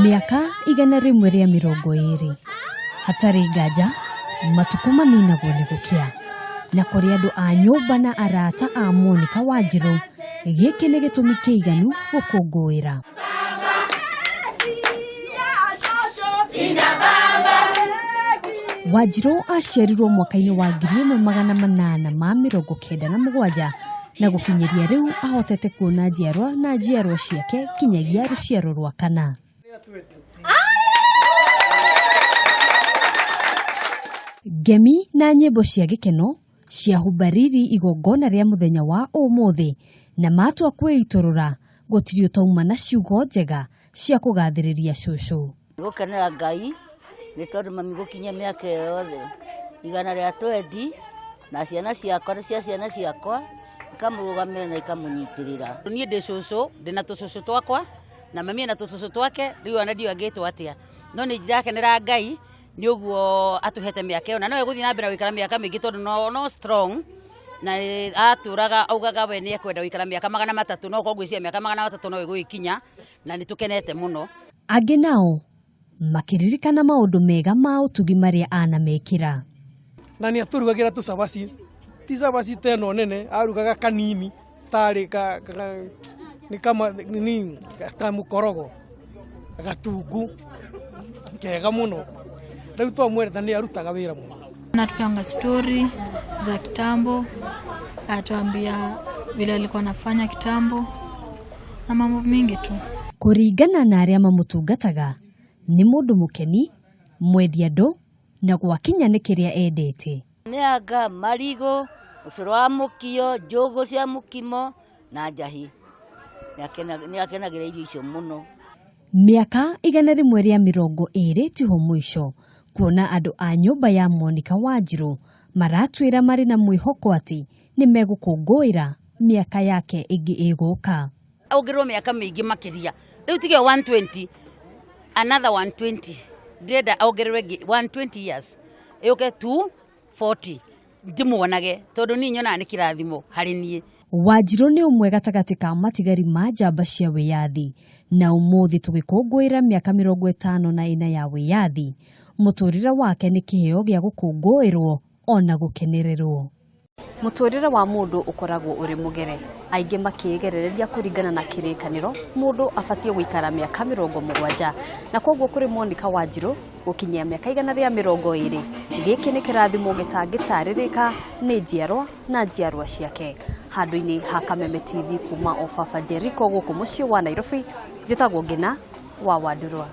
Mĩaka 120, hatarĩ nganja matukũ maninagwo nĩ gũkĩa. Na kũrĩ andũ a nyũmba na arata a Monica Wanjiru, gĩkĩ nĩ gĩtũmi kĩiganu gũkũngũĩra. Wanjiru aciarirwo mwaka-inĩ wa 1897 na gũkinyĩria rĩu ahotete kuona njiarwa na njiarwa ciake kinyagia rũciaro rwa kana. Ngemi na nyĩmbo cia gĩkeno ciahumba riri igongona rĩa mũthenya wa ũmũthĩ, na matua kwĩitũrũra gũtirĩ ũtauma na ciugo njega cia kũgathĩrĩria cũcũ. Gũkenera Ngai nĩ tondũ mami gũkinyia mĩaka ĩyo yothe 120, na ciana ciakwa nĩ cia ciana ciakwa ikamũrũgamĩrĩra na ikamũnyitĩrĩra. Niĩ ndĩ cũcũ, ndĩna tũcũcũ twakwa na mami ena tũcũcũ twake, rĩu ona ndiũĩ angĩtwo atĩa, no nĩ ndĩrakenera Ngai nĩ ũguo atũhete mĩaka ĩyo, na no egũthiĩ na mbere na gũikara mĩaka mĩingĩ tondũ no strong, na atũraga augaga we nĩ ekwenda gũikara mĩaka 300, no korwo ngwĩciria mĩaka 300 no ĩgũgĩkinya, na nĩ tũkenete mũno. Angĩ nao makĩririkana maũndũ mega ma ũtugi marĩa anamekĩra. Na nĩ atũrugagĩra tũcabaci, ti cabaci ta ĩno nene, arugaga kanini tarĩ nĩ kama nini kamũkorogo gatungu kega mũno. Rĩu twamwendete nĩ arutaga wĩra mũno. Anatupanga story za kitambo, atuambia vile alikuwa anafanya kitambo na mambo mingi tu. Kũringana na arĩa mamũtungataga, nĩ mũndũ mũkeni, mwendi andũ na gwakinya nĩ kĩrĩa endete. Mĩanga, marigũ, ũcũrũ wa mũkio, njũgũ cia mũkimo na njahi. Nĩ akenagĩra irio icio mũno. Mĩaka 120 tiho mũico, kuona andũ a nyũmba ya Monica Wanjiru maratwĩra marĩ na mwĩhoko atĩ nĩ megũkũngũĩra mĩaka yake ĩngĩ ĩgũka. Ongererwo mĩaka mĩingĩ makĩria, rĩu tige 120, another 120, ndĩrenda ongererwo ĩngĩ 120 years ĩũke 240, ndĩmuonage tondũ niĩ nyonaga nĩ kĩrathimo harĩ niĩ. Wanjiru nĩ ũmwe gatagatĩ ka matigari ma njamba cia wĩyathi, na ũmũthĩ tũgĩkũngũĩra mĩaka 54 ya wĩyathi, mũtũrĩre wake nĩ kĩheo gĩa gũkũngũĩrwo ona gũkenererwo. Mũtũrĩre wa mũndũ ũkoragwo ũrĩ mũgere, aingĩ makĩĩgerereria kũringana na kĩrĩkanĩro mũndũ abatiĩ gũikara mĩaka 70, na koguo kũrĩ Monica Wanjiru gũkinyia mĩaka 120, gĩkĩ nĩ kĩrathimo gĩtangĩtarĩrĩka nĩ njiarwa na njiarwa ciake. Handũ-inĩ ha Kameme TV kuma o Baba Jericho gũkũ mũciĩ wa Nairobi, njĩtagwo Ngina wa Wandurwa.